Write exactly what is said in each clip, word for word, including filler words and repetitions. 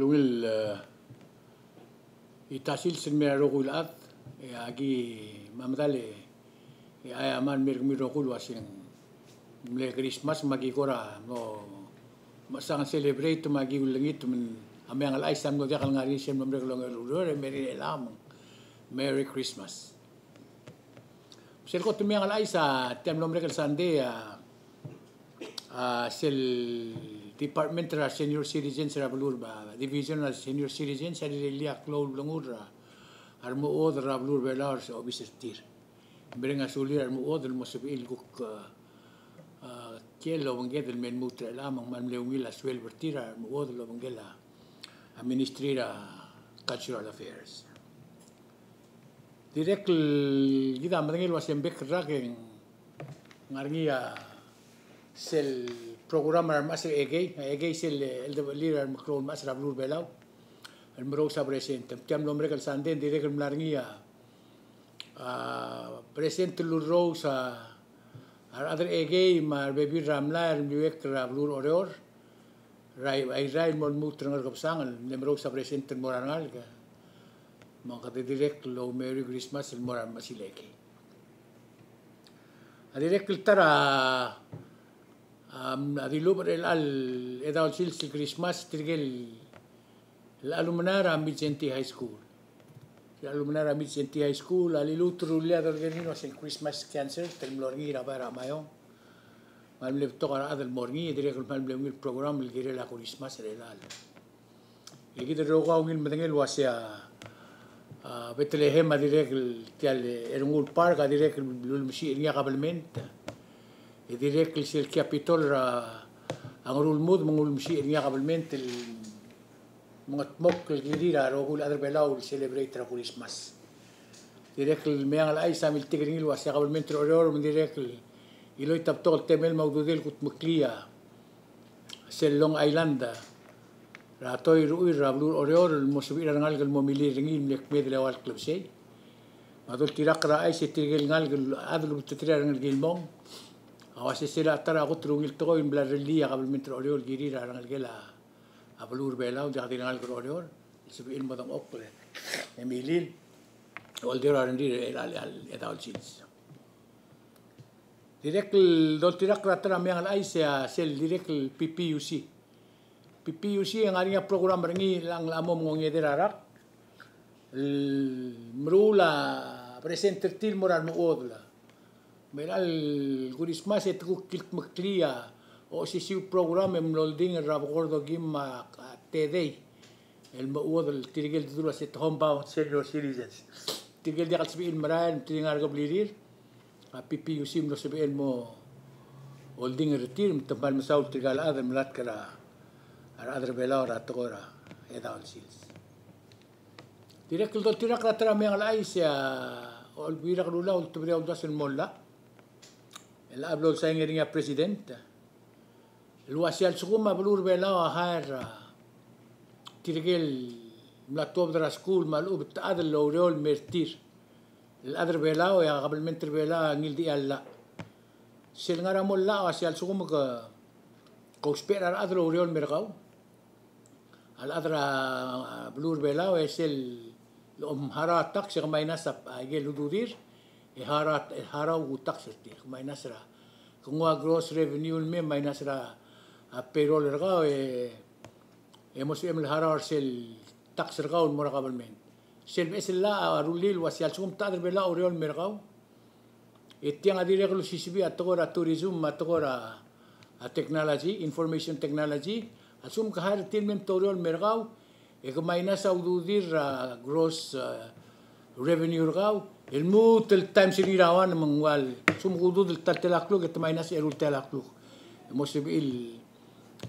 Ungil, e, ita sils el mei er a rokui el chad, e aki me a medal e, e a, a mal mei er kemiu el rokui el uaseng mle Christmas me aki kora mo, mo sang celebrate me aki ulengit me a Meang el Chais a mlo diak el ngar er ngii sel mlo merek el ongeru el ureor, e mei er ngii el chad, Merry Christmas. Sel kot el Meang el Chais a tia el mlo merek el Sunday a, a sel department er a senior citizens er a beluu, a division er a senior citizens a rirellii a klou el blengur er a remechuodel er a beluu er a Belau er se obis er tir. Mereng a sulir a remechuodel el mo sebechir el kuk, a, a, kiei el obengked el me lmuut er chelechang me ng kmal mle ungil a sueleb er tir a remechuodel el obengkel a, a Ministry er a Cultural Affairs. Dirrek el kid a medengei el uaseng bek el rak e ng ngar er ngii a sel program er a remechas er a Ekei, a Ekei sel, e, cheldebechelir a remeklou el mechas er a beluu er a Belau el merous a present. Tia el mlo merek el Sunday e ng dirrek el mla er ngii a, a, present el lurrous a, a rechad er a Ekei me a rebebil er a mlai el mliuekl er a beluu er a Oreor er a, a Irrai el mo lmuut er a Ngerkebesang el mle merous a present el mo er a rengalek. Me kede dirrek el ou Merry Christmas el mo er a remechesil a Ekei. A dirrek el ta er a, a, a dilubech er chelecha el Chedaol Sils el Christmas, tirke el alumni er a Mindszenty High School. Tir a alumni er a Mindszenty High School a liluut el rullii a dolekoi er ngii el uaseng Christmas concert el mlo er ngii er a bai er a Meyuns. Me ng mle betok a rechad el mo er ngii, e dirrek el kmal mle ungil program el kirel a Christmas er chelecha el. E kid el rokui a ungil medengei el uasei a, a, Bethlehem a dirrek el tia el Ernguul Park a dirrek el ulemesiich er ngii a kabelment. E dirrek el sel Capitol er a, a Ngerulmud me ng ulemesiich er ngii a kabelment el mengetmokl el kirir a rokui el chad er a Belau el celebrate er a Christmas. Dirrek el Meang el Chais a miltik er ngii el uasei a kabelment er a Oreor me ng dirrek el chiloit a betok el temel me a ududel el kudmeklii a sel Long Island er a toi er a uchei er a beluu er a Oreor el mo sebechir a rengalek el mo milil er ngii el mle kmeed el eua el klebesei. Me a doltirakl er a chais e tirke el ngalek el chad el ulebeteterir a rengelekel mong a uasei sel ta er a kot el ungil tekoi el bla lerellii a kabelment er a Oreor el kirir a rengelekel a a beluu er a Belau, diak di rengalek er a Oreor, el sebechir el mo dengchokl e milil, e oldurech a rengrir er chelecha el Chedaol Sils. Dirrek el doltirakl er a ta er a Meang el Chais a sel dirrek el P P U C. P P U C a ngar er ngii a program er ngii el ng locha mo mengongedei er a rak el meruul a present er tir el mo er a remechuodel. Me chelecha el Kurismas e te kuk kildmeklii a osisiu el program e mlo oldingel er a Bekordokim me a Tedei el mechuodel tirke el dedu el uasei te homebound senior citizens. Tirke el diak el sebechir el merael, me tirke el ngar er a keblirir, a P P U C a mlo sebechel el mo oldingel er tir, me te kmal mesaul tirka el chad el melatk er a rechad er a Belau er a tekoi er a Chedaol Sils. Dirrek el doltirakl er a ta er a Meang el Chais a Olbiil er a Kelulau a ultebedii a uldasu el mo llach el bla lsain er ngii a President el uasei a lsekum a beluu er a Belau a hire er tirke el mla tuobed er a skuul me a lechub e te chad el oureor el mer tir el chad er a Belau, e a kabelment er a Belau a ngildechii a llach. Sel ngar er a mo llach a uasei a lsekum ke, ke ousbech er a rechad el oureor el mer kau, a rechad er a beluu er a Belau, e sel omharau a tax e ke minus a, aike el ududir, e harau, e harau a kutax er tir, ke minus er a, ke nguu a gross revenue el mei e minus er a, a payroll er kau, e, e mo sebechem el harau er sel tax er kau el mo er a kabelment. Sel beches el llach a rullii el uasei a lsekum te chad er a Belau a oureor el mer kau, e tiang a dirrek el osisiu a tekoi er a tourism me a tekoi er a, a technology, information technology. A lsekum ke hire er tir el mei me te oureor el mer kau, e ke minus a ududir er a gross, eh, revenue er kau el lmuut el times er ngii er a one me ng ua lsekum ke ududel ta el tela kluk e te minus eru el tela kluk. E mo sebechir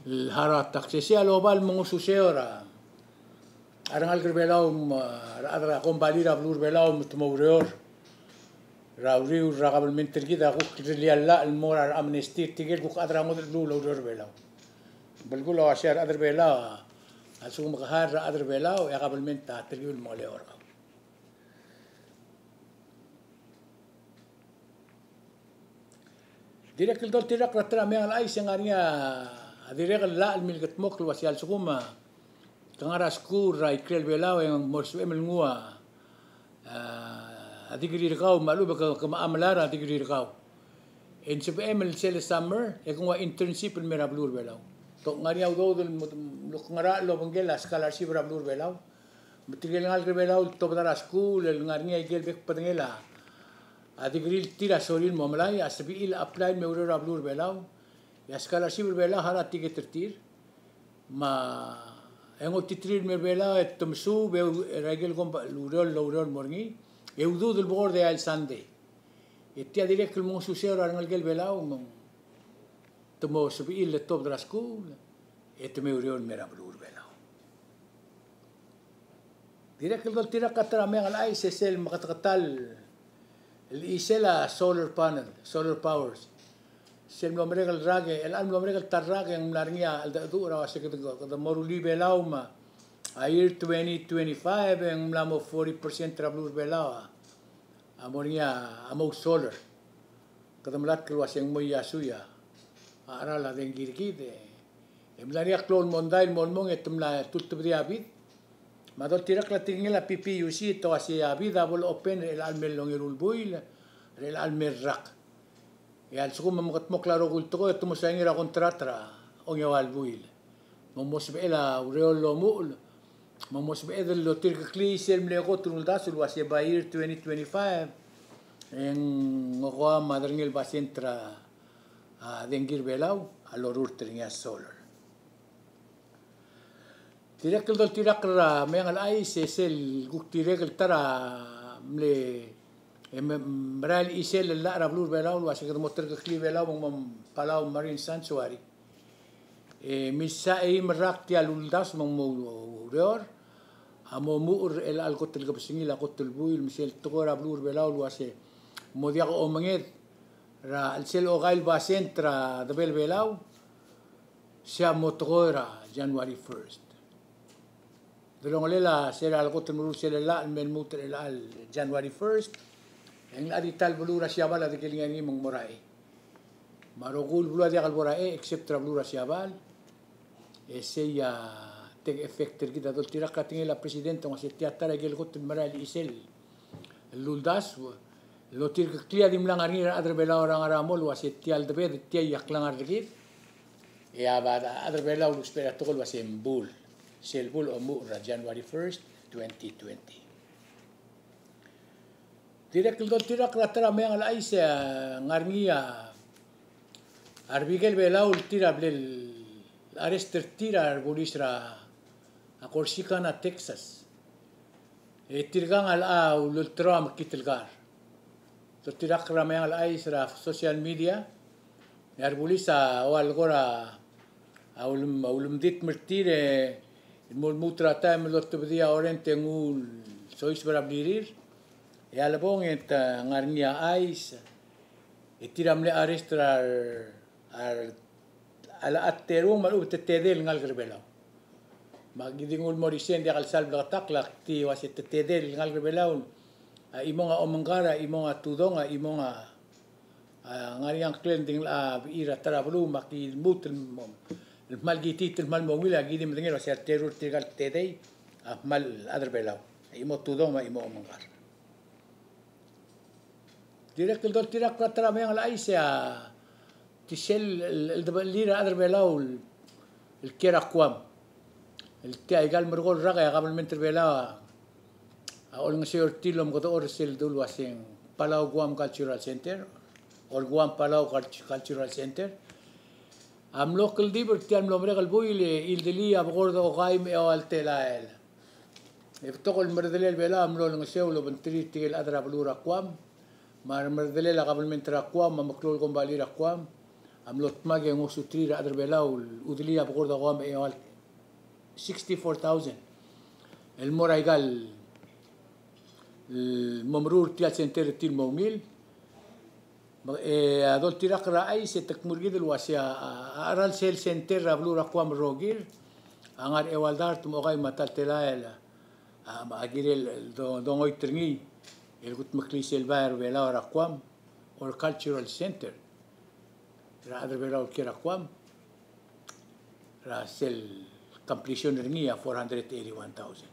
el harau a tax. E sei a loba el mengususeu er a a rengalek er a Belau me a rechad er a kombalii er a beluu er a Belau me te mo oureor er a uriul er a kabelment er kid a kuk rirellii a llach el mo er a amnesty er tirke el kuk chad er a ngodech el beluu el oureor er a Belau. Belkul a uasei a rechad er a Belau a lsekum ke hire er a chad er a Belau e a kabelment a telkib el mo oureor er kau. Dirrek el doltirakl er a ta er a Meang el Chais e ng ngar er ngii a dirrek el llach el milkedmokl el uasei a lsekum a ngar er a skuul er a ikrel Belau e ng mo sebechem el nguu a, a degree er kau, me a lechub e ke, ke mecha melai er a degree er kau. E ng sebechem el sel summer e ke nguu a internship el mei er a beluu er Belau. Te ngar er ngii a udoud el mo, mo ngar er a obengkel a scholarship er a beluu er Belau. Me tirke el ngalek er Belau el tobed er a skuul el ngar er ngii a ikel bek el bedengel a, a degree er tir a sorir el mo melai, a sebechir el apply el me oureor er a beluu er Belau. E a scholarship er Belau a harau a ticket er tir. Me e ng otiterir el mei er Belau e te mesuub e u-, er a ikel kombalii el ureor, el ureor el mo er ngii. E udoud el bekord e a el Sunday. E tia dirrek el mo ngosuir a rengelekel Belau, me ng te mo sebechir el tobed er a skuul, e te me oureor el mei er a beluu er Belau. Dirrek el doltirakl er a ta er a meang el chais e sel meketeketang el chisel a solar panel, solar powers. Sel mlo merek el rak, el chelecha el mlo merek el ta el rak e ng mla er ngii a cheldecheduch er a uase kede, kede mo rullii Belau me a year twenty twenty-five e ng mla mo forty percent er a beluu er Belau a, a mo er ngii a, a mo solar. Kede melatk el uase ng mo iasui a, a cheral a dengki er kid e, e mla er ngii a klou el mondai el mo el mong e te mla ultebedii a bid. Me a doltirakl a tekingel a PPUC e te uase a bid a bo le open er chelecha el mei el ongeru el buil, er chelecha el mei el rak. E a lsekum e mekedmokl a rokui el tekoi e te mo sain er a contract er a ongeua el buil. Me ng mo sebechel a ureor el omuchel, me ng mo sebeched el otirkeklii sel mle kot el uldasu el uase by year twenty twenty-five e ng okeua me a derengel basent er a, a, dengki er Belau a lorurt er ngii a solar. Dirrek el doltirakl er a meang el chais e sel kuk dirrek el ta er a mle, e me, merael chisel el llach er a beluu er Belau el uase kede mo terkeklii Belau me ng mo Palau Marine Sanctuary. E misa e eim el rak tia el uldasu me ng mo ureor a mo muchel er chelecha el kot el kebesengil a kot el buil, me sel tekoi er a beluu er Belau el uase mo diak a omenged er a chelsel okai el basent er a debel Belau, se a mo tekoi er a January first. Delongelel a sel a kot el meruul sel llach el me lmuut er chelecha el January first, e ng locha di ta el beluu er a Siabal a diak el ngii me ng mo er a chei. Me a rokui el beluu a diak el bo er a chei except er a beluu er a Siabal. E sei a take effect er kid. A doltirakl a tekingel a president el uase tia ta er a ikel kot el merael chisel el uldasu el otirkeklii a di mla ngar er ngii er a rechad er Belau er a ngar er a mong el uase tia el debed, tia a klengar er kid. E a ba, a rechad er Belau a lousbech er a tekoi el uase ng bul. Sel bul a omuchel er a January first, twenty twenty. Dirrek el doltirakl er a ta er a meang el chais e a ngar er ngii a rebekel Belau el tir a bla larrest er tir a rebulis er a Corsicana, Texas. E tirkang a locha ulelterau a mekngit el kar. Doltirakl er a meang el chais er a social media, e a rebulis a ua lekor a ulem-, ulemditm er tir e mo lmuut er a taem el otebedii a orrent e nguu el soiseb er a blirir. E a lebong e te ngar er ngii a chais, e tir a mle arrest er a re-, a re-, a locha terung me a lechub e te tedei el ngalek er Belau. Me aki di nguu el mo er isei e ng diak el sal bleketakl, ak di uase te tedei el ngalek er Belau a chimong a omengkar, a chimong a tudong, a chimong a, a ngar er ngii a ngklel e ng di ng locha bechir a ta er a beluu, me aki lmuut el mo, el kmal kitit el kmal mo ungil, aki di medengei el uase a terung er tirka el tedei a kmal chad er Belau, a chimo tudong me a chimo omengkar. Dirrek el doltirakl er a ta er a meang el chais e a Tia sel, el, el, el debechir a rechad er Belau el, el kiei er a Guam. El tia aika el merekong el rak e a government er Belau a, a olengeseu er tir el omekedechor er sel dulu el uaseng Palau Guam Cultural Center, or Guam Palau Cult-, Cultural Center. A mlo kldibel er tia el mlo merek el buil e childelii a bekord okai me a eua el telael. E betok el meredelel Belau a mlo olengeseu el obengterir tirke el chad er a beluu er a Guam, me a remeredelel a kabelment er a Guam, me a meklou el kombalii er a Guam, a mlo dmak e ngosuterir a rechad er Belau el chudelii a bekord okai me a eua el sixty-four thousand el mo er aika el, el mo meruul er tia el center er tir el mo ungil. Me, e, a doltirakl er a chais e te kmu er kid el uasei a, a, a cheral sel center er a beluu er a Guam el rokir a ngar er a eua el dart me a okai me a ta el telael, a, me a kirel el do-, dongoit er ngii el kudmeklii sel bai er a Belau er a Guam, or cultural center er a rechad er a Belau el kiei er a Guam. Er a sel completion er ngii a four hundred eighty-one thousand.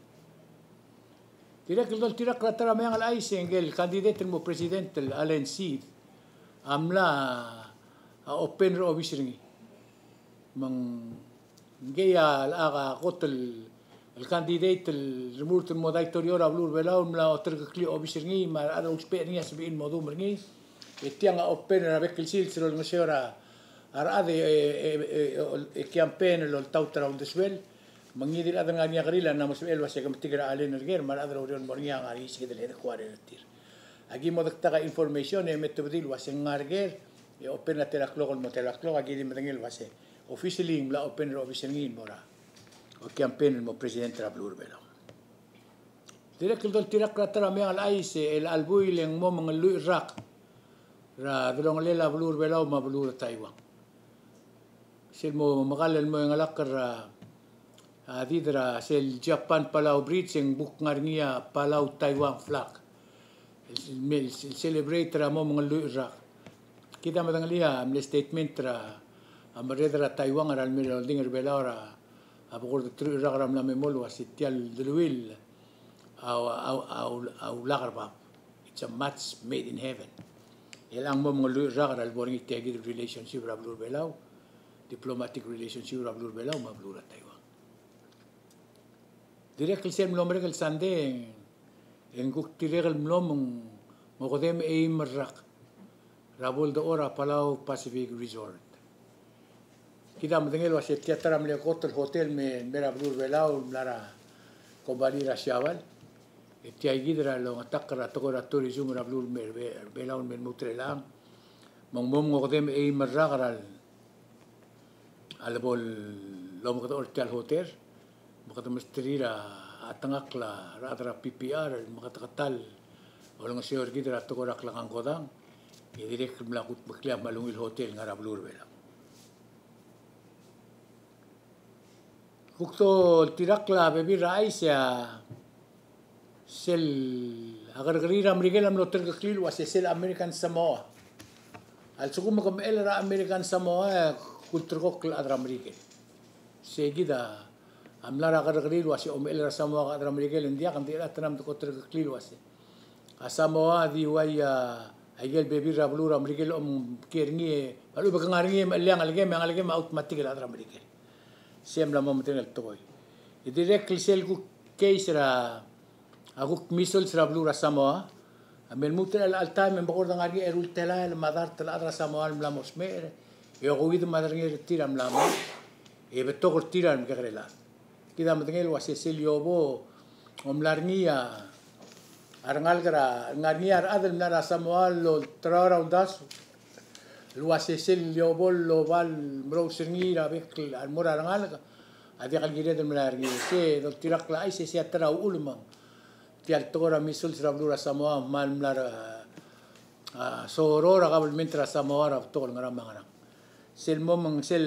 Dirrek el doltirakl er a ta er a Meang el Chais e ngike el candidate el mo president el Alan Seid a mla open er a obis er ngii. Me ng ngii a, a kot el, el candidate el remurt el mo daitorio er a beluu er a Belau el mla oterekeklii a obis er ngii me a rechad el ousbech er ngii a sebechir el mo duum er ngii. E tiang a open er a bek el sils el olengeseu er a rechad e, e, e, e, e campaign el oltaut er a uldesuel. Me ngii di el chad el ngar er ngii a kerir a mla mo sebechel el uase ke metik er a Alan er ker me a rechad el oureor el mo er ngii a ngar er ngii se kid el headquarter er tir. Aki mo dektak a information e me tebedii el uase ng ngar er ker e open er a tela klok el mo tela klok, aki di medengei el uase officially ng mla open er a obis er ngii el mo er a, o campaign el mo president er a beluu er a Belau. Dirrek el doltirakl er a ta er a Meang el Chais e chelecha el buil e ng mo mengelluich el rak er a delongelel a beluu er a Belau me a beluu er a Taiwan. Sel mo mekall el mo chengelakl er a, a did er a sel Japan Palau Bridge e ng kuk ngar er ngii a Palau Taiwan flag. El, el, el celebrate er a mo mengelluich el rak. Kid a medengelii a mle statement er a, a merreder er a Taiwan er a lemei el oldingel er a Belau er a, a bekord teruich el rak er a mla me mo el uase tia el deleuill a, a, a, a, a ulak er bab. It's a match made in heaven. E chelechang mo mengelluich el rak er a lebo er ngii tia kid el relationship er a beluu er a Belau, diplomatic relationship er a beluu er a Belau me a beluu er a Taiwan. Dirrek el sel mlo merek el Sunday e ng kuk dirrek el mlo me ng okedei me a eim el rak er a bo el dechor a Palau Pacific Resort. Kid a medengei el uase tia ta er a mle kot el hotel me, me er a beluu er a Belau el mla er a kombalii er a Siabal. E tia kid er a longetakl er a tekoi er a tourism er a beluu er a Be-, Belau el me lmuut er chelechang. Me ng mo okedei me a eim el rak er a a lebo lomekedechor er tia el hotel, me kede mesterir a chetengakl a rechad er a P P R el meketeketang el olengeseu er kid er a tekoi er a klekangkodang, e dirrek el mla kudmeklii a kmal ungil hotel el ngar er a beluu er a Belau. Kuk doltirakl a bebil er a chais e a sel a kerrekeriil er a Merikel a mlo terekeklii el uase sel American Samoa. A lsekum ke mechell er a American Samoa e kulterekokl el chad er a Merikel. Sei kid a mla er a kerrekeriil el uase omechell er a Samoa a chad er a Merikel, e ng diak, ng di chelecha el taem e te ko terekeklii el uase a Samoa a di ua a, a ikel bebil er a beluu er a Merikel el omkiei er ngii, me a lechub e ke ngar er ngii e mecheliang a ngelekem, e a ngelekem a automatic el chad er a Merikel. Sei a mla mo medengei el tekoi. E dirrek el sel kuk case er a a kuk measles er a beluu er a Samoa. A mle lmuut er chelecha el taem e ng bekord ngar er ngii a eru el telael me a dart el chad er a Samoa el mla mo smecher, e okeuid me a derengel er tir a mla mad, e betok er tir a remekekerei el chad. Kid a medengei el uase sel iobo a mla er ngii a rengalek er a, ngar er ngii a rechad el mla er a Samoa el olterau er a uldasu el uase sel iobo el oba el merous er ngii er a bek el mo er a rengalek a diak el kired el melai er ngii. Sei doltirakl a chais e sei a ta er a uchul me ng tia el tekoi er a measles er a beluu er a Samoa a kmal mla er a, a, soror a kabelment er a Samoa er a betok el ngerang me a ngerang. Sel mo me ng sel,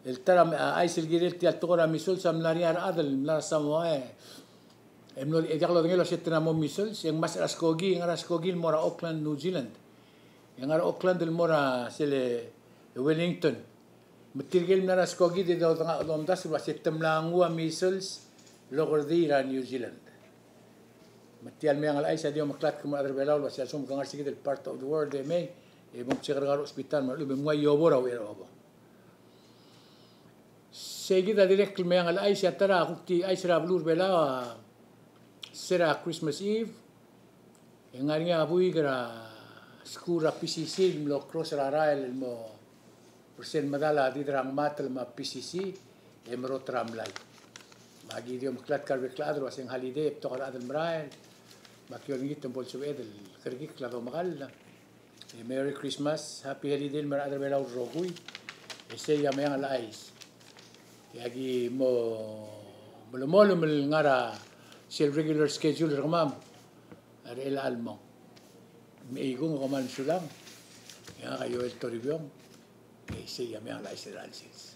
el ta er a, a, chais el kirel tia el tekoi er a measles a mla er ngii a rechad el mla er a Samoa e, e mlo, e diak lodengei el uase te mla mo measles, e ng masech er a skoki, ngar er a skoki el mo er a Auckland, New Zealand. E ngar er a Auckland el mo er a sel, e, Wellington. Me tirke el mla er a skoki e di dodengei, domdasu el uase te mla nguu a measles el okerdii er a New Zealand. Me tia el Meang el Chais a di omeklatk el mo er a rechad er a Belau el uase a lsekum ke ngar er se kid el part of the world e mei, e bo msiik er kau er a hospital me a lechub e ng ua iobo er a uchei er a obo. Sei kid a dirrek el Meang el Chais. A ta er a kuk di chais er a beluu er a Belau a se er a Christmas Eve e ng ngar er ngii a buik er a skuul er a P C C el mlo cross er a rael el mo er sel medal a did er a ngmatel me a P C C e merot er a mlai. Me aki di omeklatk er a rebek el chad el uase ng holiday e betok a rechad el merael, me aki olengit me bo lsebeched el kerekikl a domekall. E Merry Christmas, Happy Holiday el mo er a rechad er a Belau el rokui. E sei a Meang el Chais. E aki mo melemolem el ngar er a sel regular schedule er kemam er chelecha el mong. Me kung, kom kmal mesulang. E ngak a Joel Toribiong. E sei a Meang el Chais er a chelecha el sils.